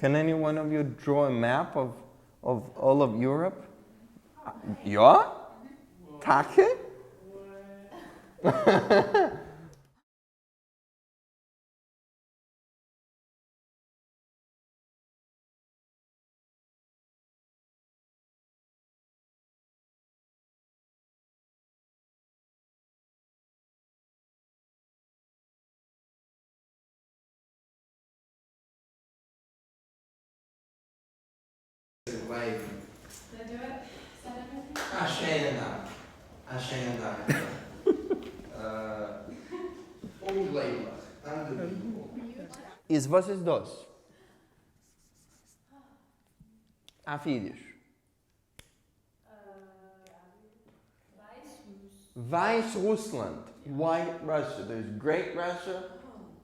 Can any one of you draw a map of of all of Europe? יא? טאקע? א שיינע דאנק. א שיינע דאנק. אומגלויבליך. Unbelievable. איז וואס איז דאס? אויף אידיש. ווייסרוסלאנד, White Russia, there is Great Russia,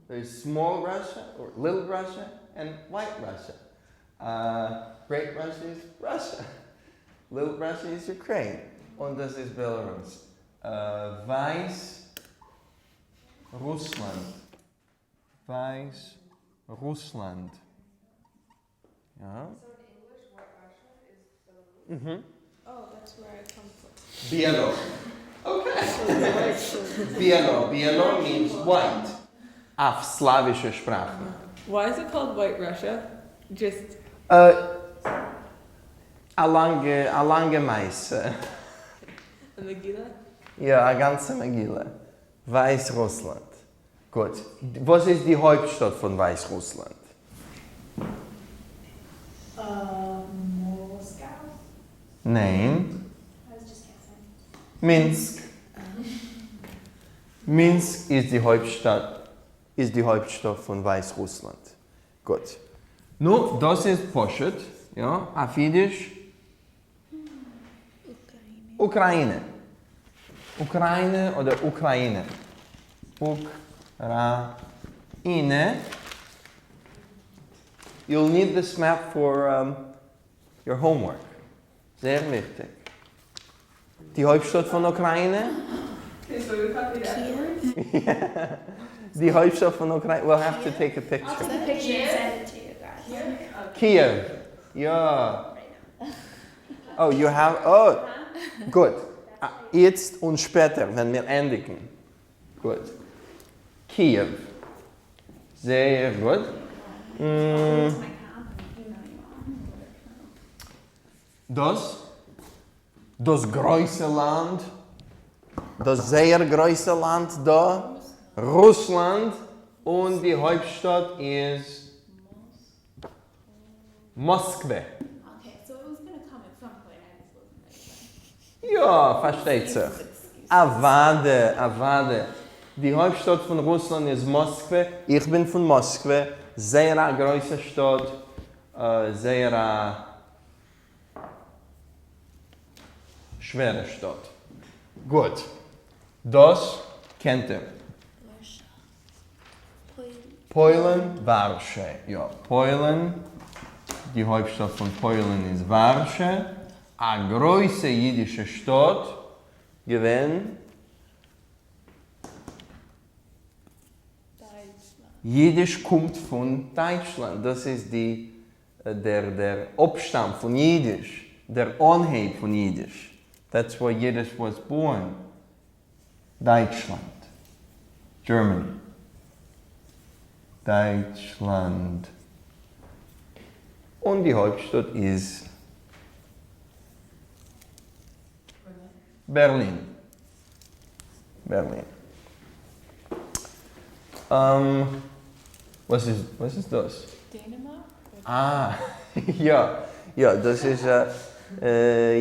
there is Small Russia, or Little Russia, and White Russia. Great Russia איז Russia, Little Russia איז Ukraine, און דאס איז בעלארוס. ווייס רוסלאנד. ווייס רוסלאנד. יא. ביעלא. Okay. ביעלא. ביעלא means white. אויף סלאווישע שפראכן. Why is it called White Russia? Just. א לאנגע, א לאנגע מעשה. א מגילה? יא, א גאנצע מגילה. ווייס רוסלאנד. גוט. וואס איז די הויפטשטאט פון ווייס רוסלאנד? מאסקאו? ניין. מינסק. מינסק איז די הויפטשטאט איז די הויפטשטאט פון ווייס רוסלאנד. גוט. נו, דאס איז פשוט, יא? אויף אידיש? אוקראינע. אוקראינע אדער אוקראינע. אוקראינע. You'll need this map for your homework. זייער וויכטיג. די הויפטשטאט פון אוקראינע? די הויפטשטאט פון אוקראינע? We'll have to take a picture. קיעוו. יא. Oh, you have, oh, גוט. איצט און שפעטער ווען מיר ענדיגן. גוט. קיעוו. זייער גוט. דאס, דאס גרויסע לאנד, דאס זייער גרויסע לאנד דא, רוסלאנד, און די הויפטשטאט איז מאסקווע. יא, פארשטייט זיך. אוואדע, אוואדע. די הויפטשטאט פון רוסלאנד איז מאסקווע. איך בין פון מאסקווע, זייער א גרויסע שטאט, זייער א שווערע שטאט. גוט. דאס קענט איר. פוילן, ווארשע. יא, פוילן, די הויפטשטאט פון פוילן איז ווארשע, א גרויסע אידישע שטאט געווען. אידיש קומט פון דייטשלאנד, דאס איז די דער דער אפשטאם פון אידיש, דער אנהייב פון אידיש, that's where Yiddish was born. דייטשלאנד, Germany, דייטשלאנד, און די הויפטשטאט איז בערלין, בערלין. וואס איז וואס איז דאס? דענעמארק? אה, יא, יא, דאס איז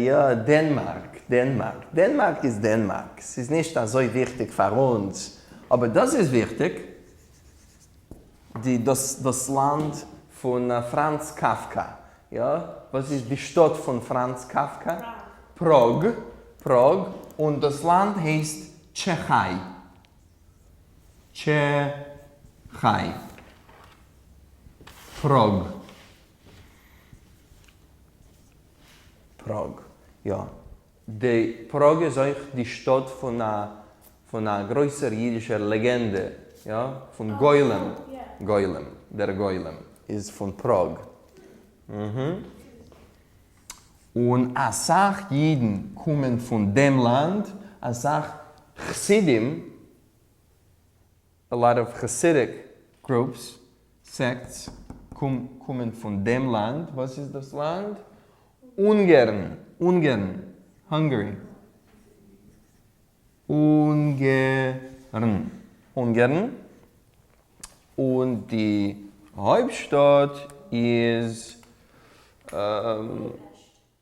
יא, דענמארק, דענמארק, דענמארק איז דענמארק, ס'איז נישט אזוי וויכטיג פאר אונז, אבער דאס איז וויכטיג, די דאס דאס לאנד פון פראנץ קאפקא, יא, וואס איז די שטאט פון פראנץ קאפקא? פראג, פראג, און דאס לאנד הייסט טשעכיי. טשעכיי. פראג. פראג. יא. די פראג איז אויך די שטאט פון א פון א גרויסער אידישער לעגענדע, יא, פון גולם. גולם. דער גולם איז פון פראג. און אסאך אידן קומען פון דעם לאנד, אסאך חסידים, a lot of Hasidic groups, sects, קומען פון דעם לאנד, וואס איז דאס לאנד? אונגערן, אונגערן, Hungary. אונגערן, אונגערן, און די הויפטשטאט איז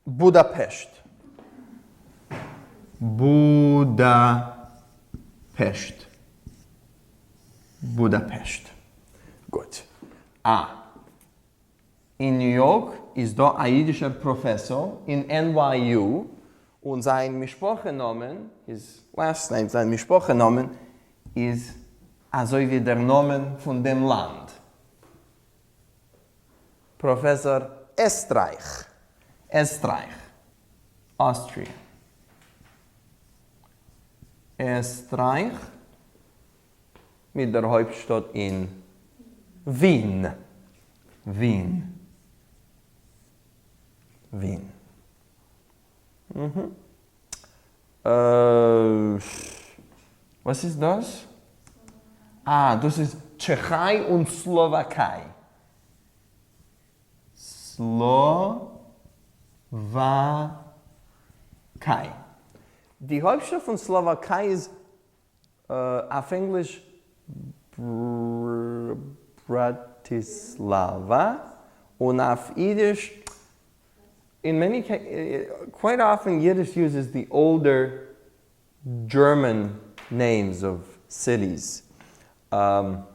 בודאפעשט. בודאפעשט. בודאפעשט. גוט. א. אין ניו יארק איז דא א אידישער פראפעסאר אין NYU און זיין משפחה נאמען, his last name, זיין משפחה נאמען איז אזוי ווי דער נאמען פון דעם לאנד. פראפעסאר עסטרייך, עסטרייך, Austria. עסטרייך, מיט דער הויפטשטאט אין ווין. ווין. ווין. וואס איז דאס? אה, דאס איז טשעכיי און סלאוואקיי. סלאוואקיי. די הויפטשטאט פון סלאוואקיי איז אויף ענגליש בראטיסלאווא, און אויף אידיש, in many quite often Yiddish uses the older German names of cities. Pressburg,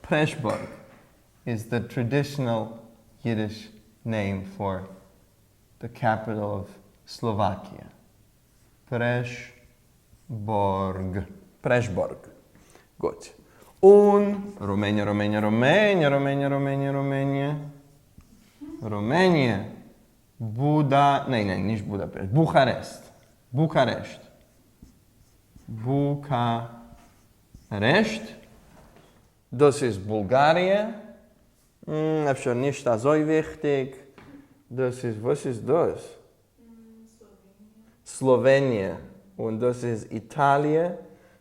Pressburg is the traditional Yiddish name for the capital of Slovakia. Pressburg. Pressburg. גוט. און רומעניע, רומעניע, רומעניע, רומעניע, רומעניע, רומעניע, רומעניע, בודא, ניין, ניין, נישט בודאפעשט, בוכארעסט, בוקארעשט, בוקארעשט, דאס איז בולגאריע, אפשר נישט אזוי וויכטיג, דאס איז, וואס איז דאס? סלאוועניע, און דאס איז איטאליע,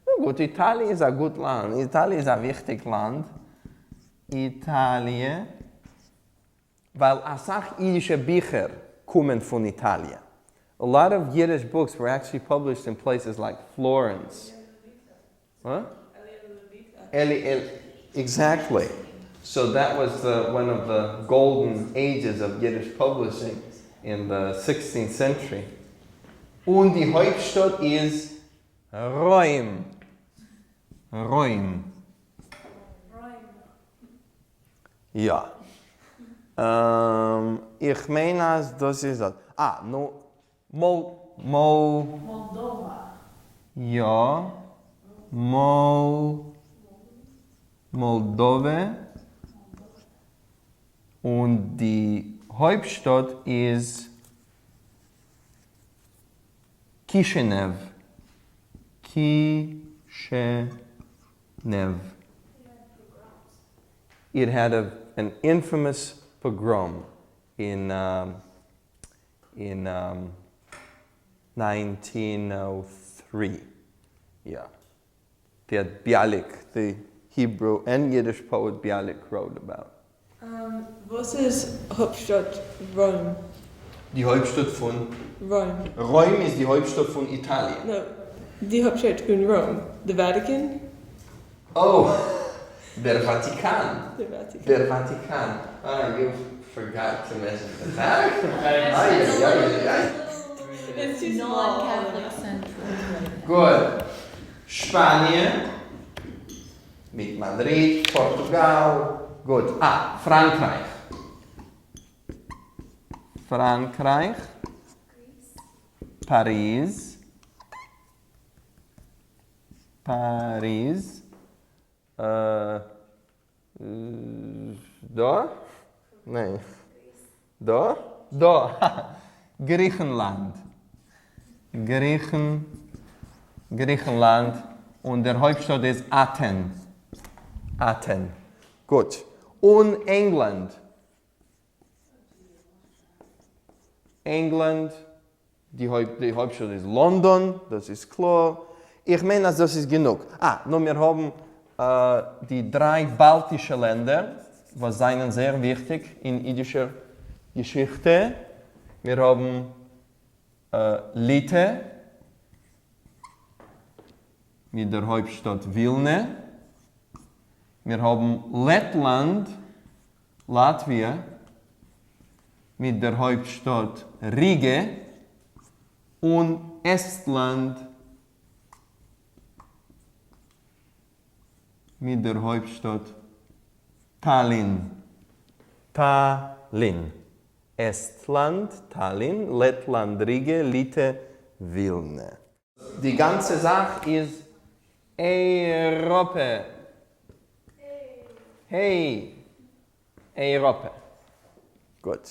נו גוט, איטאליע איז א גוט לאנד, איטאליע איז א וויכטיג לאנד, איטאליע, ווייל אסאך אידישע ביכער קומען פון איטאליע, a lot of Yiddish books were actually published in places like Florence. אלי אל, exactly. So that was the one of the golden ages of Yiddish publishing in the sixteenth century. און די הויפטשטאט איז רוים. רוים. יא. איך מיין אז דאס איז. אה, נו, מאל, מאל. מאלדאווא. יא, מאל, מאלדאווע. און די הויפטשטאט איז קישינעוו. קישינעוו. It had an infamous pogrom in in 1903. יא. That Bialik, the Hebrew and Yiddish poet Bialik wrote about. וואס איז הויפטשטאט רוים? די הויפטשטאט פון? רוים. רוים איז די הויפטשטאט פון איטאליע. No, די הויפטשטאט פון רוים. The Vatican? Oh! דער וואטיקאן. דער וואטיקאן. דער וואטיקאן. אה, you forgot to mention the Vatican. איי איי איי איי. It's too small. Non-Catholic central. גוט. שפאניע מיט מאדריד, פארטוגאל, גוט. אה, פראנקרייך. פראנקרייך. פאריז. פאריז. דא? ניין. דא? דא! גריכנלאנד. גריכן, גריכנלאנד, און דער הויפטשטאט איז אטען. אטען. גוט. און ענגלאנד. ענגלאנד, די הויפטשטאט איז לאנדאן, דאס איז קלאר. איך מיין אז דאס איז גענוג. אה, נאר מיר האבן די דריי באלטישע לענדער וואס זענען זייער וויכטיג אין אידישער געשיכטע. מיר האבן ליטע מיט דער הויפטשטאט ווילנע. מיר האבן לעטלאנד, לאטוויע, מיט דער הויפטשטאט ריגע, און עסטלאנד מיט דער הויפטשטאט טאלין. טאלין. עסטלאנד, טאלין, לעטלאנד, ריגע, ליטע, ווילנע. די גאנצע זאך איז אייראפע. העי! אייראפע. גוט.